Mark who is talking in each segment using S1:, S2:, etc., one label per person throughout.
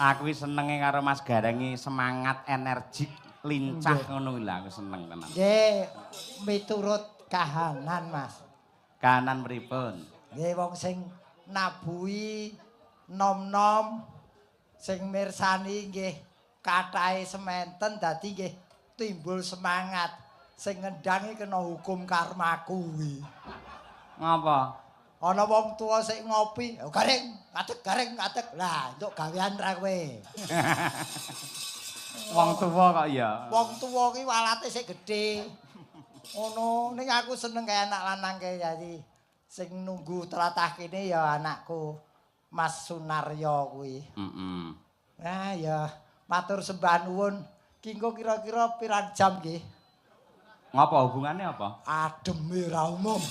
S1: Aku iki senenge karo Mas Gareng semangat, energik, lincah ngono kuwi lho, aku seneng tenan.
S2: Nggih, miturut kahanan, Mas.
S1: Kahanan pripun?
S2: Nggih, wong sing nabuhi nom-nom, sing mirsani nggih kathahe sementen, dadi nggih timbul semangat. Sing ngendangi kena hukum karma kuwi.
S1: Ngapa?
S2: Ana wong tuwa sik ngopi, "Oh, Gareng, ngadeg, Gareng, ngadeg." Lah, entuk gawean ra kowe?
S1: Wong tuwa kok ya.
S2: Wong tuwa ki walate sik gedhe. Ngono, ning aku seneng kae anak lanang kae, jadi sing nunggu tlatah kene ya anakku Mas Sunaryo kuwi. Nah ya, matur sembah nuwun. Ki engko kira-kira pirang jam nggih?
S1: Ngapa, hubungannya apa?
S2: Ademe ra umum.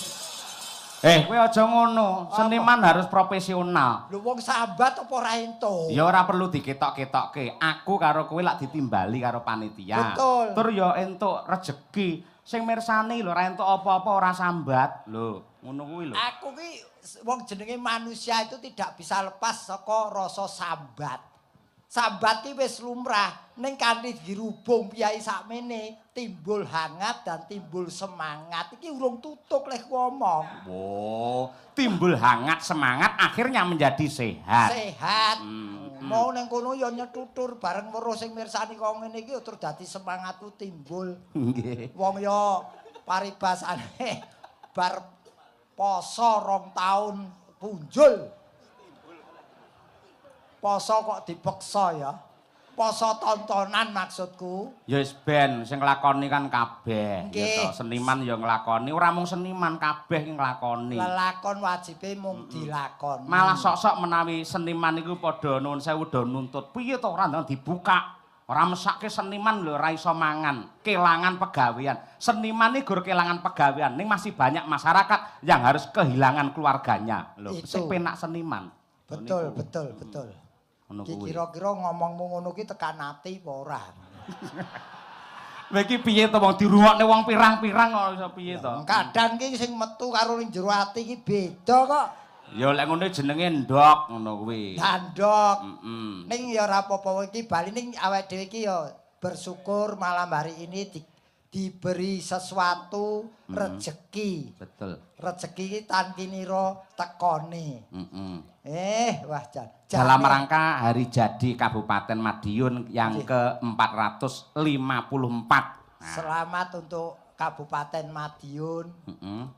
S1: Eh, kowe aja ngono. Seniman harus profesional.
S2: Lho, wong sambat apa ora entuk?
S1: Ya ora perlu diketok-ketokke. Aku karo kowe lak ditimbali karo panitia.
S2: Betul.
S1: Tur ya entuk rejeki. Sing mirsani lho ora entuk apa-apa, ora sambat. Lho, ngono kuwi lho.
S2: Aku ki wong jenenge manusia itu tidak bisa lepas saka rasa sambat. Sambat ki wis lumrah, ning kanthi dirubung piyai sakmene timbul hangat dan timbul semangat. Iki urung tutuk leh ku omong.
S1: Oh, timbul hangat semangat, akhirnya menjadi sehat.
S2: Sehat. Mau ning kono ya nyetutur bareng weruh sing mirsani kok ngene iki ya terus dadi semangatku timbul. Wong ya paribasane bar poso 2 taun punjul. Poso kok dipeksa ya. Poso tontonan maksudku.
S1: Ya wis ben, sing nglakoni kan kabeh ya toh. Seniman ya nglakoni, ora mung seniman, kabeh ki nglakoni.
S2: Lelakon wajibe mung dilakoni.
S1: Malah sok-sok menawi seniman iku padha, nuwun sewu, do nuntut. Piye to ora ndang dibuka? Ora mesake seniman lho ora iso mangan, kelangan pegawean. Seniman iki gur kelangan pegawean, ning masih banyak masyarakat yang harus kehilangan keluarganya. Lho, sing penak seniman.
S2: Betul, betul, betul.
S1: Ngono
S2: Ki
S1: kuwi.
S2: kira-kira ngomongmu ngono ki tekan ati apa ora?
S1: Kowe iki piye to, wong dirungokne wong pirang-pirang kok iso piye to?
S2: Kadang ki sing metu karo ning jero ati ki beda kok.
S1: Ya lek ngono jenenge ndok ngono kuwi.
S2: Dandok. Ning ya ora apa-apa, iki bali ning awake dhewe iki ya bersyukur malam hari ini diberi sesuatu rejeki. Rejeki iki tan kinira tekone. Eh, wah jan.
S1: Dalam
S2: Jane.
S1: rangka hari jadi Kabupaten Madiun yang ke-454. Nah.
S2: Selamat untuk Kabupaten Madiun.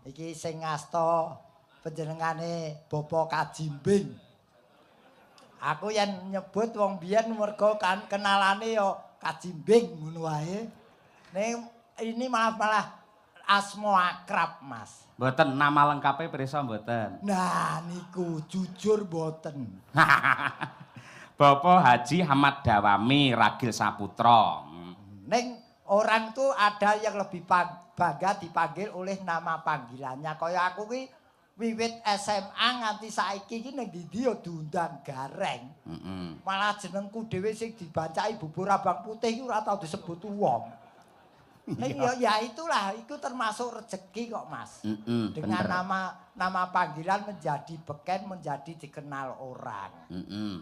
S2: Iki sing ngasta panjenengane Bapak Kajimbing. Aku yen nyebut wong biyen mergo kan kenalane ya Kajimbing ngono wae. Ning ini malah malah asma akrab, Mas.
S1: Mboten, nama lengkapnya pirsa mboten?
S2: Nah, niku jujur mboten.
S1: Bapak Haji Ahmad Dawami Ragil Saputra.
S2: Ning orang tuh ada yang lebih bangga dipanggil oleh nama panggilannya. Kaya aku ki wiwit SMA nganti saiki ki ning ndi ya diundang Gareng. Malah jenengku dhewe sing dibancaki bubur abang putih iki ora tau disebut wong. Ning ya, ya itulah, itu termasuk rezeki kok, Mas. Dengan nama nama panggilan menjadi beken, menjadi dikenal orang.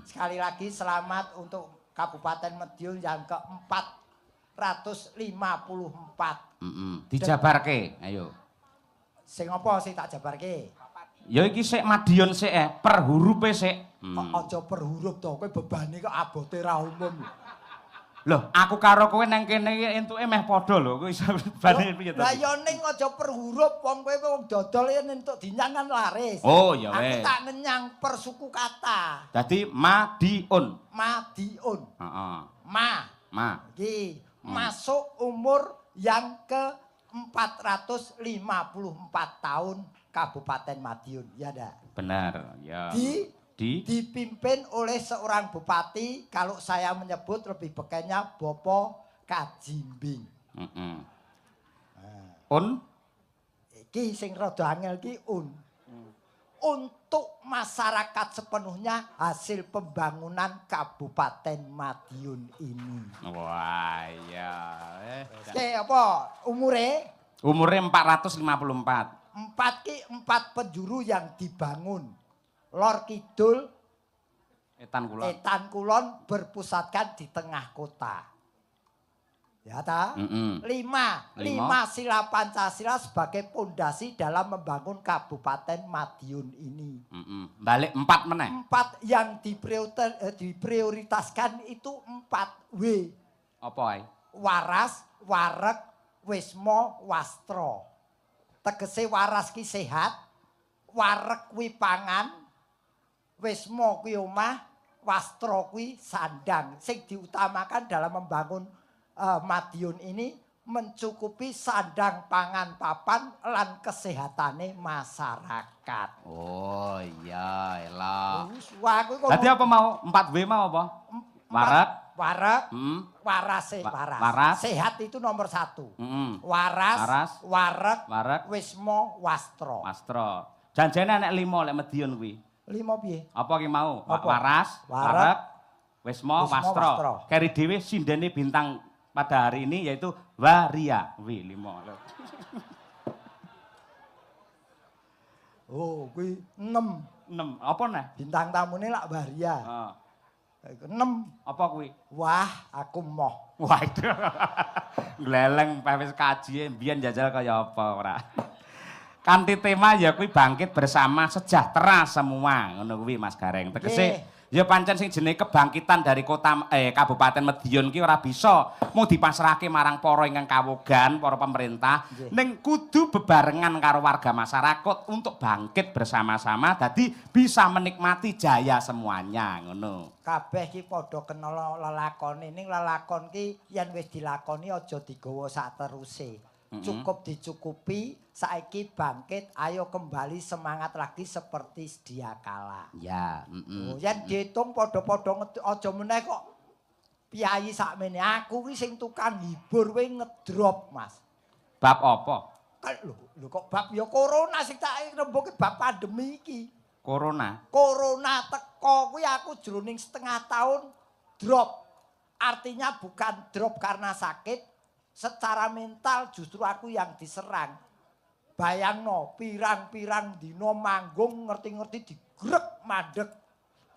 S2: Sekali lagi selamat untuk Kabupaten Madiun yang ke-454.
S1: Dijabarke, ayo.
S2: Sing apa sing tak jabarke?
S1: Ya iki sik Madiun sik per hurufe sik.
S2: Kok aja per huruf to, kowe bebane kok abote ra umum.
S1: Loh, aku karo kowe nang kene iki entuke meh padha lho, kowe iso bebane piye to?
S2: Lah ya ning aja per huruf, wong kowe wong dodol yen entuk dinyang kan laris.
S1: Oh, ya
S2: Aku
S1: wis.
S2: tak ngenyang per suku kata.
S1: Dadi Madiun.
S2: Madiun.
S1: Heeh.
S2: Ma.
S1: Ma.
S2: Iki masuk umur yang ke 454 tahun Kabupaten Madiun, ya ndak?
S1: Bener, ya.
S2: Di
S1: Di
S2: dipimpin oleh seorang bupati, kalau saya menyebut lebih bekennya Bopo Kajimbing.
S1: Heeh. Un.
S2: Iki sing rada angel ki un. Untuk masyarakat sepenuhnya hasil pembangunan Kabupaten Madiun ini.
S1: Wah, iya.
S2: Oke, apa umure?
S1: Umure 454.
S2: Empat ki empat penjuru yang dibangun. Lor kidul.
S1: Etan Kulon.
S2: Etan Kulon berpusatkan di tengah kota. Ya ta? 5. 5 sila Pancasila sebagai pondasi dalam membangun Kabupaten Madiun ini.
S1: Balik 4 meneh.
S2: 4 yang diprioritaskan itu 4 W.
S1: Apa ae?
S2: Waras, wareg, wisma, wastra. Tegese waras ki sehat, wareg kuwi pangan, wisma kuwi omah, wastra kuwi sandang. Sing diutamakan dalam membangun Madiun ini mencukupi sandang, pangan, papan lan kesehatane masyarakat.
S1: Oh iya, elah.
S2: Wah, aku
S1: Dadi apa mau 4W mau apa? Wareg,
S2: wareg, waras, waras.
S1: Waras.
S2: Sehat itu nomor 1. Waras,
S1: waras,
S2: wareg,
S1: wareg,
S2: wisma, wastra.
S1: Wastra. Janjane enek 5 lek Madiun kuwi.
S2: 5 piye?
S1: Apa ki mau?
S2: Apa?
S1: Waras,
S2: wareg,
S1: wisma, wastra. Keri dhewe sindene bintang pada hari ini yaitu Waria W5.
S2: Oh, kuwi 6.
S1: 6. Apa neh?
S2: Bintang tamune lak Waria.
S1: Heeh.
S2: 6.
S1: Apa kuwi?
S2: Wah, aku moh.
S1: Wah, itu. Gleleng wis kaji mbiyen jajal kaya apa ora. Kanthi tema ya kuwi bangkit bersama sejahtera semua ngono kuwi Mas Gareng. Tegese ya pancen sing jenenge kebangkitan dari kota Kabupaten Madiun ki ora bisa mung dipasrahke marang para ingkang kawogan, para pemerintah, ning kudu bebarengan karo warga masyarakat untuk bangkit bersama-sama dadi bisa menikmati jaya semuanya ngono.
S2: Kabeh ki padha kena lelakone, ning lelakon ki yen wis dilakoni aja digawa sateruse. Cukup dicukupi, saiki bangkit, ayo kembali semangat lagi seperti sedia kala.
S1: Ya,
S2: Oh, yen diitung padha-padha aja meneh kok piyayi sakmene. Aku ki sing tukang hibur kowe ngedrop, Mas.
S1: Bab apa?
S2: Kan lho kok bab ya corona sing tak rembuke bab pandemi iki.
S1: Corona.
S2: Corona teko kuwi aku jroning setengah tahun drop. Artinya bukan drop karena sakit. Secara mental justru aku yang diserang. Bayangno, pirang-pirang dino manggung ngerti-ngerti digrek mandek.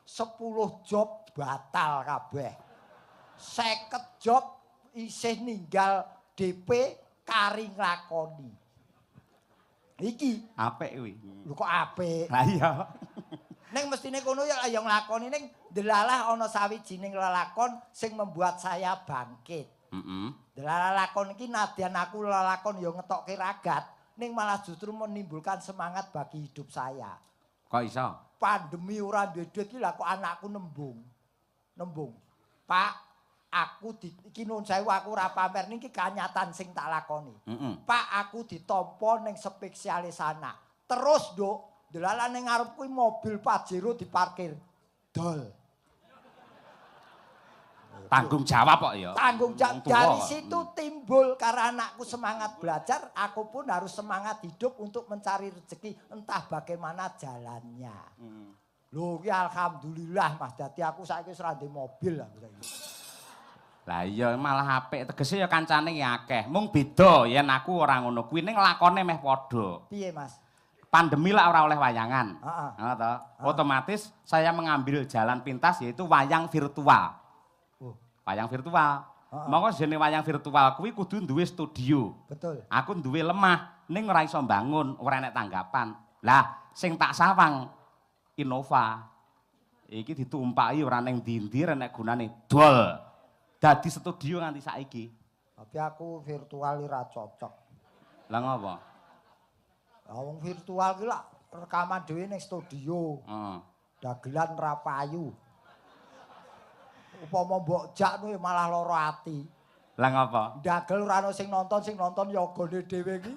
S2: 10 job batal kabeh. 50 job isih ninggal DP kari nglakoni. Iki
S1: apik kuwi.
S2: Lho kok apik?
S1: Lah iya.
S2: Ning mestine kono ya ya nglakoni ning delalah ana sawijining lelakon sing membuat saya bangkit. Lelakon iki nadyan aku lelakon ya ngetokke ragat, ning malah justru menimbulkan semangat bagi hidup saya.
S1: Kok iso?
S2: Pandemi ora duwe duit iki lha kok anakku nembung. Nembung. Pak, aku iki nuwun sewu aku ora pamer niki kanyatan sing tak lakoni. Pak, aku ditampa ning spesialis anak. Terus, Nduk, delalah ning ngarep kuwi mobil Pajero diparkir. Dol.
S1: Tanggung jawab kok ya.
S2: Tanggung jawab. Dari situ timbul karena anakku semangat belajar, aku pun harus semangat hidup untuk mencari rezeki entah bagaimana jalannya. Lho ki alhamdulillah Mas, dadi aku saiki wis ora ndek mobil lah saiki.
S1: Lah iya malah apik, tegese ya kancane ya akeh. Mung beda yen aku ora ngono kuwi ning lakone meh padha.
S2: Piye Mas?
S1: Pandemi lah ora oleh wayangan. Heeh to. Otomatis saya mengambil jalan pintas yaitu wayang virtual. Wayang virtual. Monggo jenenge wayang virtual kuwi kudu duwe studio.
S2: Betul.
S1: Aku duwe lemah ning ora iso mbangun, ora enek tanggapan. Lah, sing tak sawang Innova. Iki ditumpaki ora ning ndi-ndi ora enek gunane. Dol. Dadi studio nganti saiki.
S2: Tapi aku virtual ora cocok.
S1: Lah ngopo?
S2: Lah wong virtual ki lak rekaman dhewe ning studio.
S1: Heeh.
S2: Dagelan ra payu. Upama mbok jak kuwi malah lara ati.
S1: Lah ngapa?
S2: Dagel ora ono sing nonton yogane dhewe iki.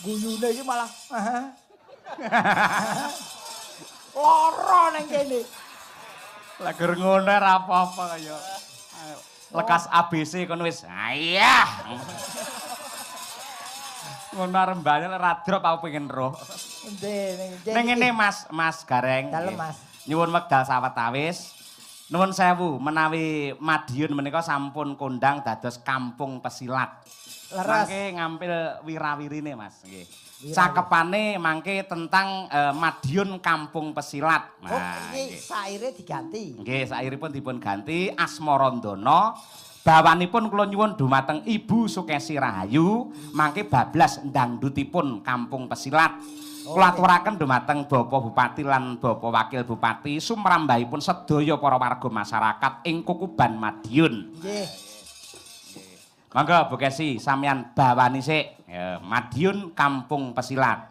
S2: Guyune iki malah lara ning kene.
S1: Lah gur ngono ora apa-apa kaya lekas ABC kono wis. Ayah. Ngono rembane ora drop aku pengen roh.
S2: Endi
S1: ning ngene Mas, Mas Gareng.
S2: Dalem Mas.
S1: Nyuwun wekdal sawetawis. Nuwun sewu menawi Madiun menika sampun kondang dados kampung pesilat.
S2: Leres.
S1: Mangke ngampil wirawirine Mas nggih. Cakepane mangke tentang Madiun kampung pesilat.
S2: Oh, iki saire diganti.
S1: Nggih, sairipun dipun ganti Asmarandana. Bawanipun kula nyuwun dumateng Ibu Sukesi Rahayu mangke bablas dangdutipun kampung pesilat. Kula aturaken dumateng Bapak Bupati lan Bapak Wakil Bupati sumrambahipun sedaya para warga masyarakat ing Kukuban Madiun.
S2: Nggih.
S1: Monggo Bu Kesi sampeyan bawani sik. Ya, Madiun kampung pesilat.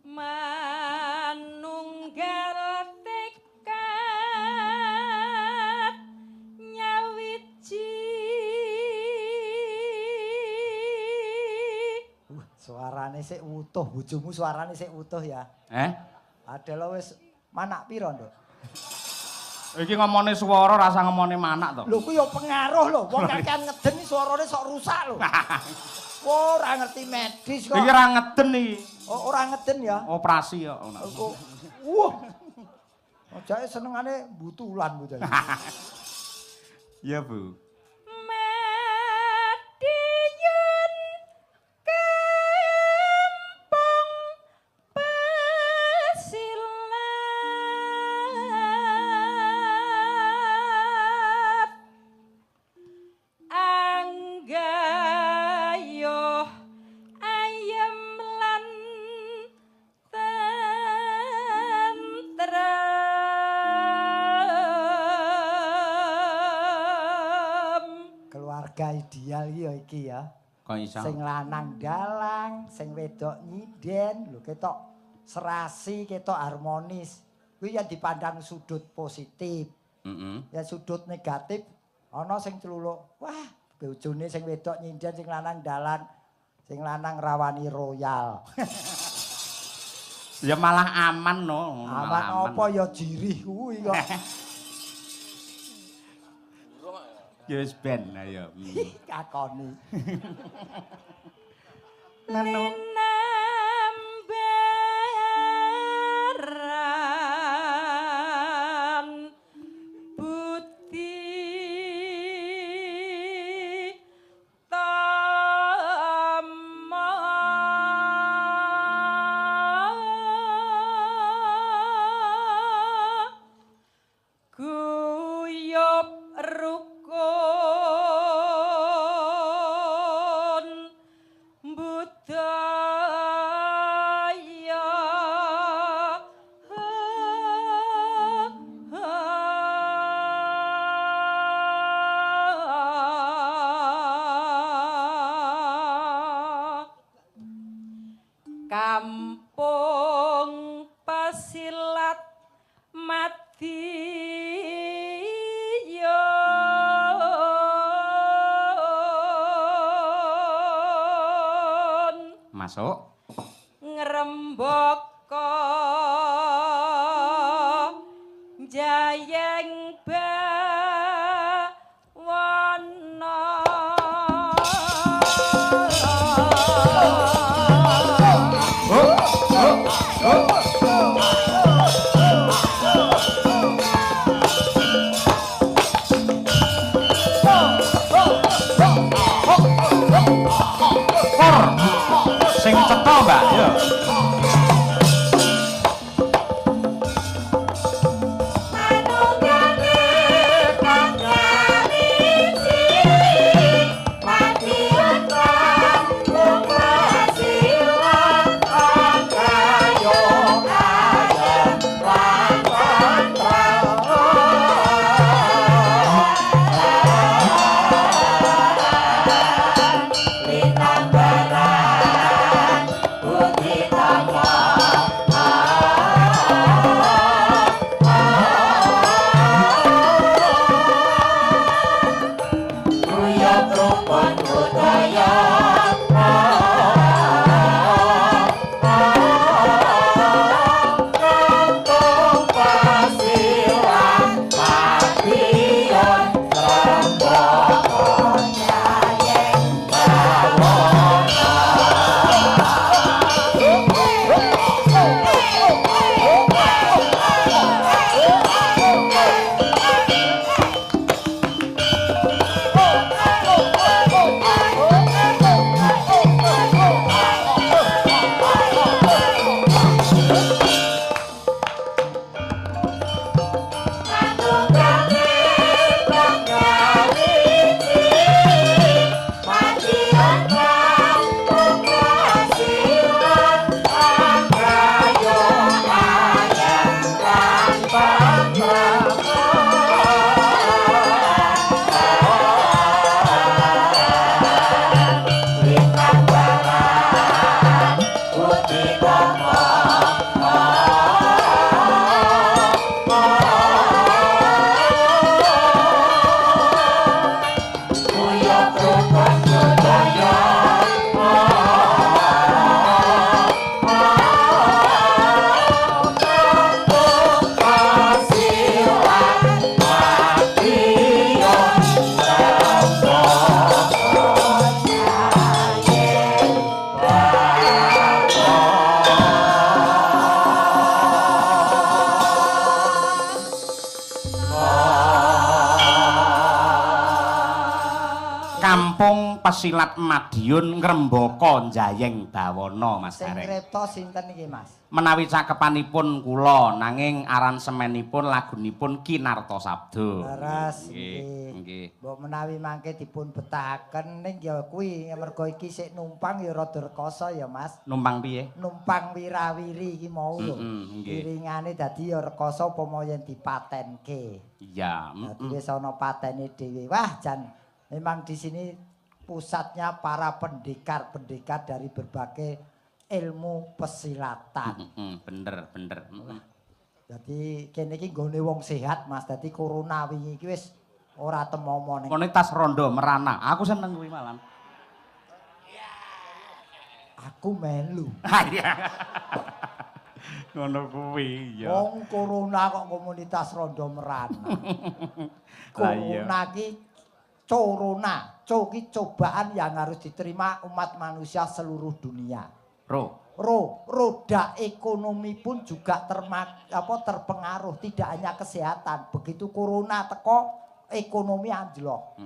S3: Manunggal tekad nyawiji.
S2: Suarane sik utuh, bojomu suarane sik utuh ya.
S1: Eh?
S2: Adela wis manak pira, Nduk?
S1: Iki ngomone swara rasa ngomone manak to.
S2: Lho kuwi ya pengaruh lho, wong kakean ngeden iki suarane sok rusak lho. Wah, ora ngerti medis kok.
S1: Iki ora ngeden iki.
S2: Oh, ora ngeden ya.
S1: Operasi kok ngono.
S2: Wah. Ojake senengane butulan bocah iki.
S1: Iya, Bu.
S3: Madiun kampung pesilat anggayuh ayem lan tentrem.
S2: Keluarga ideal iki ya iki ya.
S1: Kok iso?
S2: Sing lanang dalang, sing wedok nyinden, lho ketok serasi, ketok harmonis. Kuwi yang dipandang sudut positif.
S1: Heeh.
S2: Ya sudut negatif ana sing celuluk. Wah, bojone sing wedok nyinden, sing lanang dalan, sing lanang rawani royal.
S1: Ya malah aman no.
S2: Aman apa ya jirih kuwi kok.
S1: Ya wis ben ayo.
S2: Kakoni.
S1: Nanu
S3: Linambaran budi tama guyub rukun budaya. Kampung Pasilat Madiun
S1: Masuk.
S3: Ngrembaka jayeng bawana.
S1: Kor. Sing cetha, Mbak. Ya.
S3: Manunggal
S1: Kampung Pesilat Madiun Ngrembaka Njayeng Bawana Mas
S2: Sing
S1: Gareng.
S2: ngripta sinten iki Mas?
S1: Menawi cakepanipun kula nanging aransemenipun lagunipun Ki Narto Sabdo.
S2: Leres
S1: Nggih,
S2: nggih.
S1: nggih.
S2: Mbok menawi mangke dipun betahaken ning ya kuwi mergo iki sik numpang ya rada rekoso ya Mas.
S1: Numpang piye?
S2: Numpang wirawiri iki mau lho.
S1: Nggih.
S2: Iringane dadi ya rekoso upama yen dipatenke.
S1: Iya,
S2: Dadi wis ana patene dhewe. Wah, jan memang di sini pusatnya para pendekar-pendekar dari berbagai ilmu pesilatan.
S1: Bener, bener.
S2: Dadi kene iki nggone wong sehat, Mas. Dadi corona wingi iki wis ora temomo ning
S1: Komunitas rondo merana. Aku seneng kuwi malam.
S2: Aku melu.
S1: Iya. Ngono kuwi ya.
S2: Wong corona kok komunitas rondo merana.
S1: Lah iya.
S2: Corona ki corona, co ki cobaan yang harus diterima umat manusia seluruh dunia.
S1: Ro.
S2: Roda ekonomi pun juga terpengaruh, tidak hanya kesehatan. Begitu corona teko, ekonomi anjlok.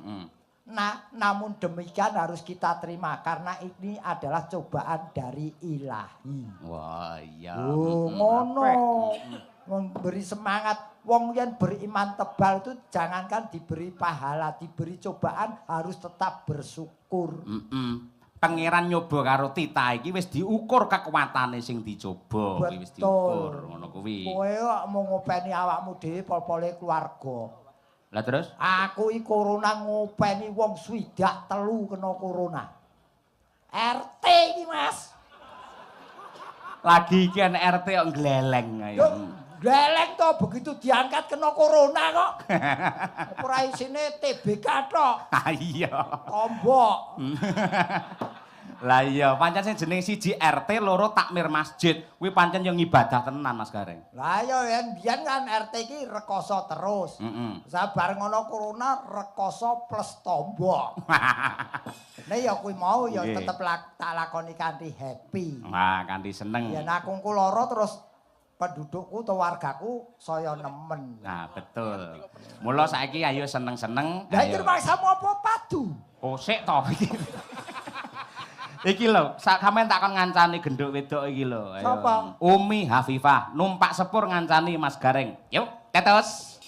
S2: Nah, namun demikian harus kita terima karena ini adalah cobaan dari ilahi.
S1: Wah, iya.
S2: Oh, ngono. Memberi semangat. Wong yen beriman tebal itu jangankan diberi pahala, diberi cobaan harus tetap bersyukur.
S1: Pangeran nyoba karo titah iki wis diukur kekuatane sing dicoba, kuwi wis diukur ngono kuwi.
S2: Kowe kok mau ngopeni awakmu dhewe pol-pole keluarga.
S1: Lah terus?
S2: Aku iki corona ngopeni wong 63 kena corona. RT iki, Mas.
S1: Lagi iki ana RT kok gleleng ayo.
S2: Yo, gleleng to begitu diangkat kena corona kok. Apa ora isine TBK tok.
S1: Ah iya.
S2: Tombok.
S1: Lah iya, pancen sing jeneng siji RT loro takmir masjid, kuwi pancen yo ngibadah tenan Mas Gareng.
S2: Lah iya yen biyen kan RT iki rekoso terus. Sabar ngono corona rekoso plus tombok. Nek ya kuwi mau ya tetep tak lakoni kanthi happy.
S1: Wah, kanthi seneng.
S2: Yen aku engko lara terus pendudukku atau wargaku saya nemen.
S1: Nah, betul. Mula saiki ayo seneng-seneng.
S2: Lah iki rumangsamu apa padu?
S1: Oh, sik to iki. Iki lho, sampean tak kon ngancani genduk wedok iki lho. Ayo.
S2: Sapa?
S1: Umi Hafifah numpak sepur ngancani Mas Gareng. Yuk, tetos.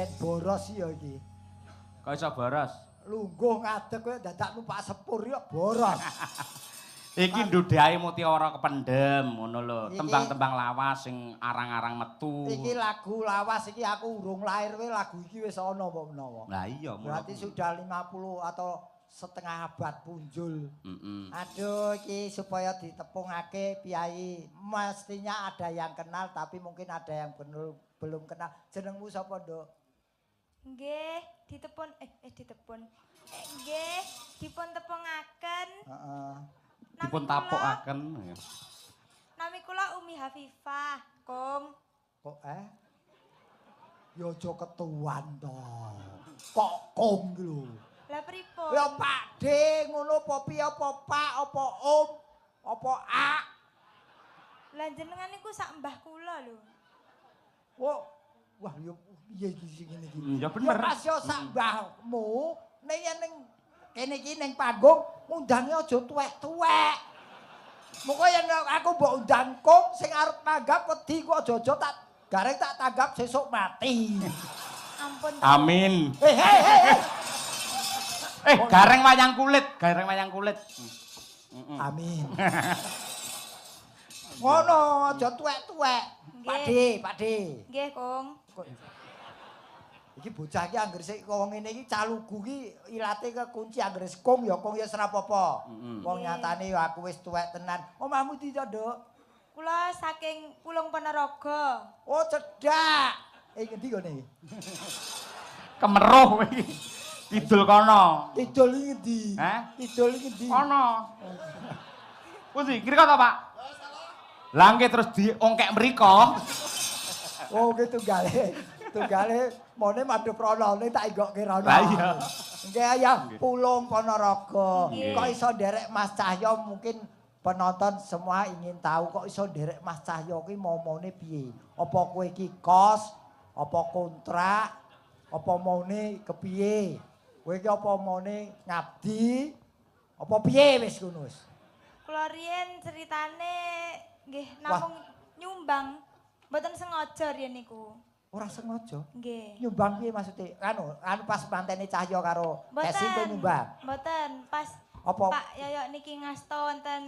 S2: Ben boros ya iki.
S1: Kok iso boros?
S2: Lungguh ngadeg kowe dadak numpak sepur ya boros.
S1: Iki ndudhae mutiara kependhem ngono lho, tembang-tembang lawas sing arang-arang metu.
S2: Iki lagu lawas iki aku urung lahir wae lagu iki wis ana apa menawa.
S1: Lah iya,
S2: berarti sudah 50 atau setengah abad punjul. Aduh, iki supaya ditepungake piyayi, mestinya ada yang kenal tapi mungkin ada yang belum kenal. Jenengmu sapa, Nduk?
S4: Nggih, ditepun ditepun. Nggih, dipun tepungaken.
S2: Heeh.
S1: Dipun tapukaken.
S4: Nami kula Umi Hafifah, Kong.
S2: Kok Ya aja ketuan to. Kok kong ki lho.
S4: Lah pripun?
S2: Ya Pak D ngono apa piye apa Pak apa Om apa A.
S4: Lah jenengan niku sak mbah kula lho.
S2: Wah, wah ya piye iki sing ngene iki?
S1: Ya bener.
S2: Ya pas yo sak mbahmu ning yen ning kene iki ning panggung undange aja tuwek-tuwek. Moko yen aku mbok undang kong sing arep tanggap wedi kok aja-aja tak gareng tak tanggap sesuk mati.
S4: Ampun.
S1: Amin.
S2: Hei.
S1: Gareng wayang kulit, gareng wayang kulit.
S2: Amin. Ngono, aja tuwek-tuwek. Pak D, Pak D.
S4: Nggih, Kong.
S2: Iki bocah iki anggere sik wong ngene iki calugu iki ilate kekunci anggere kong ya kong ya ora apa-apa. Wong nyatane ya aku wis tuwek tenan. Omahmu ndi to, Nduk?
S4: Kula saking Pulung Ponorogo.
S2: Oh, cedhak. Ngendi gone iki?
S1: Kemeruh kowe iki. Kidul kono.
S2: Kidul iki ngendi?
S1: Heh?
S2: Kidul iki ngendi?
S1: Kono. Pundi? Ngriko to, Pak? Lah nggih terus diongkek mriko.
S2: Oh, nggih tunggale. Tunggale mone madhep rono tak inggokke rono.
S1: Lah iya.
S2: Nggih ya, Pulung Ponorogo. Kok iso nderek Mas Cahyo, mungkin penonton semua ingin tahu kok iso nderek Mas Cahyo kuwi momone piye? Apa kowe iki kos, apa kontrak, apa maune kepiye? Kowe iki apa maune ngabdi? Apa piye wis ngono wis?
S4: Kula riyen ceritane nggih namung nyumbang, mboten sengaja riyen niku.
S2: Ora sengaja?
S4: Nggih.
S2: Nyumbang piye maksude? Anu pas mantene Cahyo karo Kesi kowe nyumbang?
S4: Mboten, pas
S2: apa?
S4: Pak Yoyok niki ngasta wonten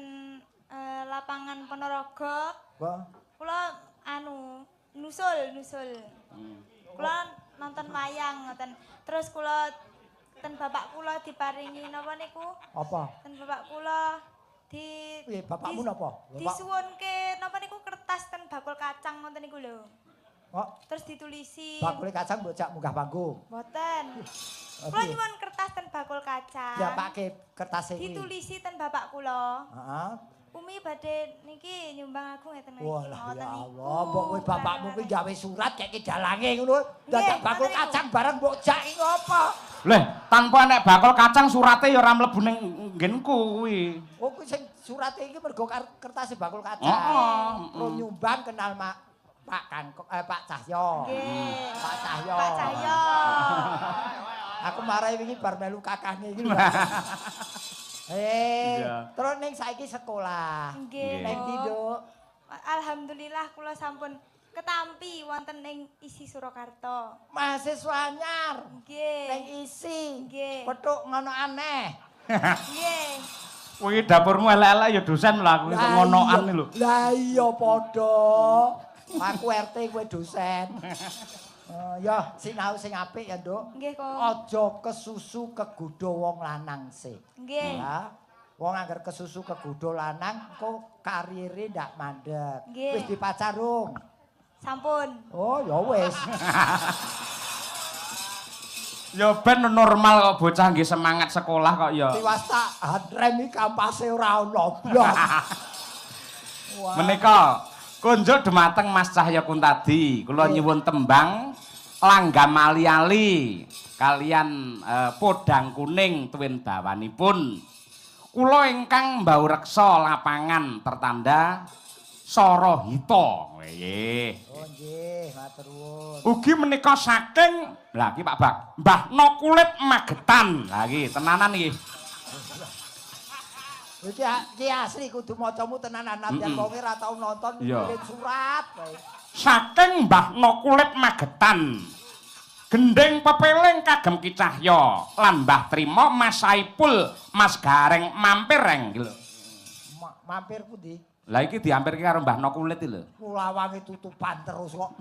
S4: lapangan Ponorogo.
S2: Wah.
S4: Kula anu nusul. Kula nonton wayang ngoten. Terus kula ten bapak kula diparingi napa niku?
S2: Apa?
S4: Ten bapak kula di
S2: piye bapakmu napa?
S4: Disuwunke napa niku kertas ten bakul kacang ngoten niku lho.
S2: Kok?
S4: Terus ditulisi.
S2: Bakule kacang mbok jak munggah panggung.
S4: Mboten. Kula nyuwun kertas ten bakul kacang.
S2: Diapake kertase iki.
S4: Ditulisi ten bapak kula.
S2: Heeh.
S4: Umi badhe niki nyumbang aku ngeten iki.
S2: Walah ya Allah, mbok kowe bapakmu kuwi gawe surat keke dalange ngono. Dadak bakul kacang bareng mbok jak iki ngopo?
S1: Leh, tanpa nek bakul kacang surate ya ora mlebu ning nggenku kuwi.
S2: Oh, kuwi sing surate iki mergo kertase bakul kacang.
S1: Heeh.
S2: Terus nyumbang kenal Pak Kangko, Pak Cahyo.
S4: Nggih.
S2: Pak Cahyo.
S4: Pak Cahyo.
S2: Aku marahi wingi bar melu kakange iki lho. Terus ning saiki sekolah.
S4: Nggih.
S2: Ning ndi, Nduk?
S4: Alhamdulillah kula sampun ketampi wonten ing ISI Surakarta.
S2: Mahasiswa anyar.
S4: Nggih.
S2: Ning ISI.
S4: Nggih.
S2: Petuk ngono aneh.
S4: Nggih.
S1: Kuwi dapurmu elek-elek ya dosen lho aku iso ngonoan lho.
S2: Lah iya padha. Aku RT kowe dosen. Ya sinau sing apik ya, Nduk.
S4: Nggih, Kong.
S2: Aja kesusu kegodha wong lanang sik.
S4: Nggih.
S2: Ya. Wong angger kesusu kegodha lanang engko karire ndak mandek.
S4: Nggih.
S2: Wis dipacar rung?
S4: Sampun.
S2: Oh, ya wis.
S1: Ya ben normal kok bocah nggih semangat sekolah kok ya.
S2: Tiwas tak handrem iki kampase ora ono blok.
S1: Menika kunjuk dumateng Mas Cahyo Kuntadi, kula nyuwun tembang langgam ali-ali kalian podang kuning tuwin dawanipun. Kula ingkang mbaureksa lapangan tertanda Sorohito. Nggih.
S2: Oh nggih, matur nuwun.
S1: Ugi menika saking lha iki Pak Bak, Mbah No Kulit Magetan. Lah iki tenanan iki.
S2: Iki asli kudu macamu tenanan nadyan wong ora tau nonton kirim surat.
S1: Saking Mbah No Kulit Magetan. Gendhing pepeling kagem Ki Cahya lan Mbah Trima, Mas Saipul, Mas Gareng mampir reng iki lho.
S2: Mampir pundi?
S1: Lah iki diampirke karo Mbah No Kulit iki lho.
S2: Kulawange tutupan terus kok.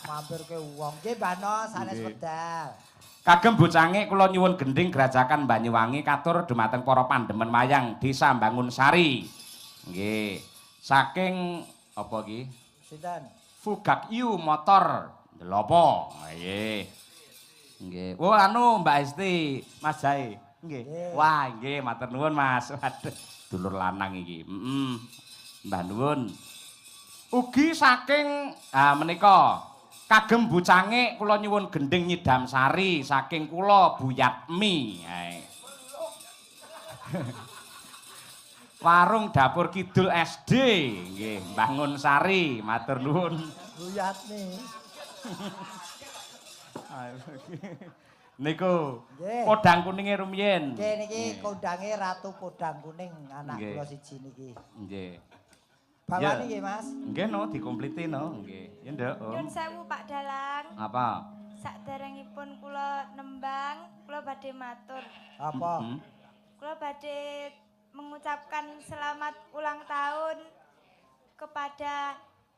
S2: Mampirke wong. Nggih Mbah No, sanes wedal.
S1: Kagem bocange kula nyuwun gendhing Grajagan Banyuwangi katur dumateng para pandemen wayang Desa Bangunsari. Nggih. Saking apa iki?
S2: Sinten?
S1: Fugak Yu motor Delopo. Nggih. Nggih. Oh anu Mbak Esti, Mas Jae. Nggih. Wah, nggih matur nuwun Mas. Waduh, dulur lanang iki. Heeh. Mbah nuwun. Ugi saking menika kagem bocange kula nyuwun gendhing Nyidam Sari saking kula Bu Yatmi. Warung Dapur Kidul SD nggih Bangunsari, matur nuwun.
S2: Bu Yatmi.
S1: Niku podang kuninge rumiyin.
S2: Nggih niki kondange Ratu Podang Kuning anak kula siji niki.
S1: Nggih.
S2: Bawani nggih Mas.
S1: Nggih no dikompliti no nggih. Ya nduk.
S4: Nyun sewu Pak Dalang.
S1: Apa?
S4: Saderengipun kula nembang, kula badhe matur.
S2: Apa?
S4: Kula badhe mengucapkan selamat ulang tahun kepada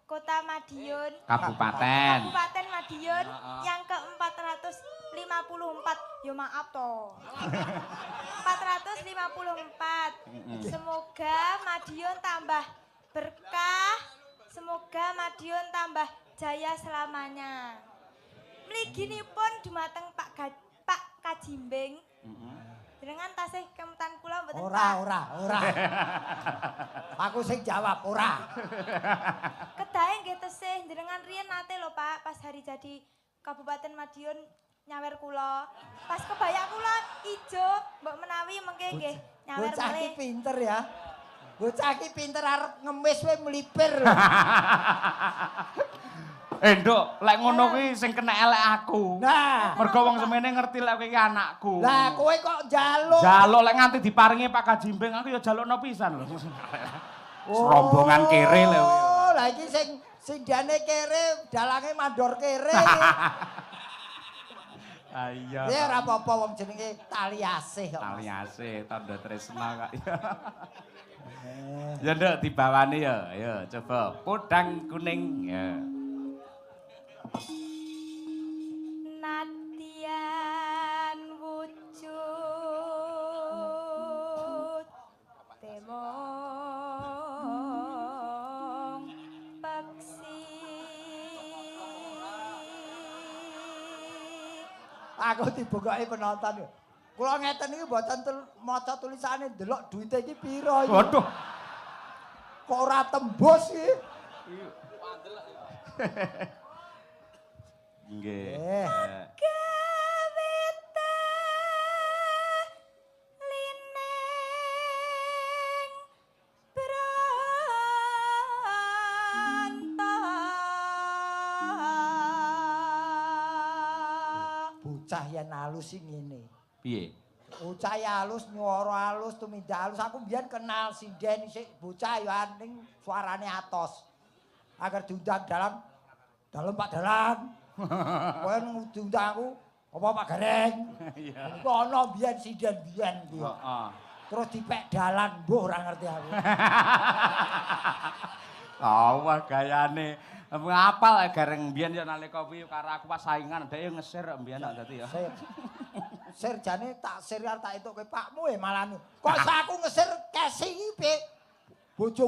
S4: Kota Madiun,
S1: Kabupaten.
S4: Kabupaten Madiun yang ke-454. Ya maaf toh. 454. Semoga Madiun tambah berkah, semoga Madiun tambah jaya selamanya. Mliginipun dumateng Pak Kajimbing. Jenengan tasih kemutan kula mboten Pak?
S2: Ora, ora. Aku sing jawab ora.
S4: Kedahe nggih tesih jenengan riyen nate lho Pak pas hari jadi Kabupaten Madiun nyawer kula. Pas kebaya kula ijo mbok menawi mengke nggih nyawer
S2: Bocah
S4: malih.
S2: iki pinter ya. Bocah iki pinter arep ngemis wae mlipir lho.
S1: Nduk, lek ngono kuwi sing kena elek aku.
S2: Nah,
S1: mergo wong semene ngerti lek kowe iki anakku.
S2: Lah kowe kok njaluk?
S1: Njaluk lek nganti diparingi Pak Kajimbing aku ya jalukno pisan lho. Rombongan kere lho.
S2: Oh, lah iki sing sindane kere, dalange mandor kere.
S1: Ah iya.
S2: Ya ora apa-apa wong jenenge tali asih kok.
S1: Tali asih, tandha tresna kok. Ya nduk dibawani ya. Ayo coba podang kuning ya.
S4: Natian wujud temong peksi.
S2: Aku dibogoki penonton. Kula ngeten iki mboten maca tulisane ndelok duwite iki pira iki.
S1: Waduh.
S2: Kok ora tembus iki?
S1: Nggih.
S4: Gawete lining bronto.
S2: Bocah yen alus sing ngene.
S1: Piye?
S2: Bocah alus, nyuara alus, tumindak alus. Aku mbiyen kenal sinden isih bocah ya ning suarane atos. Agar diundang dalam Pak Dalang. Kowe diundang aku apa Pak Gareng?
S1: Iya.
S2: Iku ana mbiyen sinden biyen kuwi.
S1: Heeh.
S2: Terus dipek dalan mbuh ora ngerti aku.
S1: Wah gayane. Ngapal Gareng mbiyen ya nalika kuwi karo aku pas saingan dhek ngesir mbiyen kok dadi ya.
S2: Sir. Sir jane tak sir arep tak entukke pakmu e malah. Kok aku ngesir kesi iki piye? Bojomu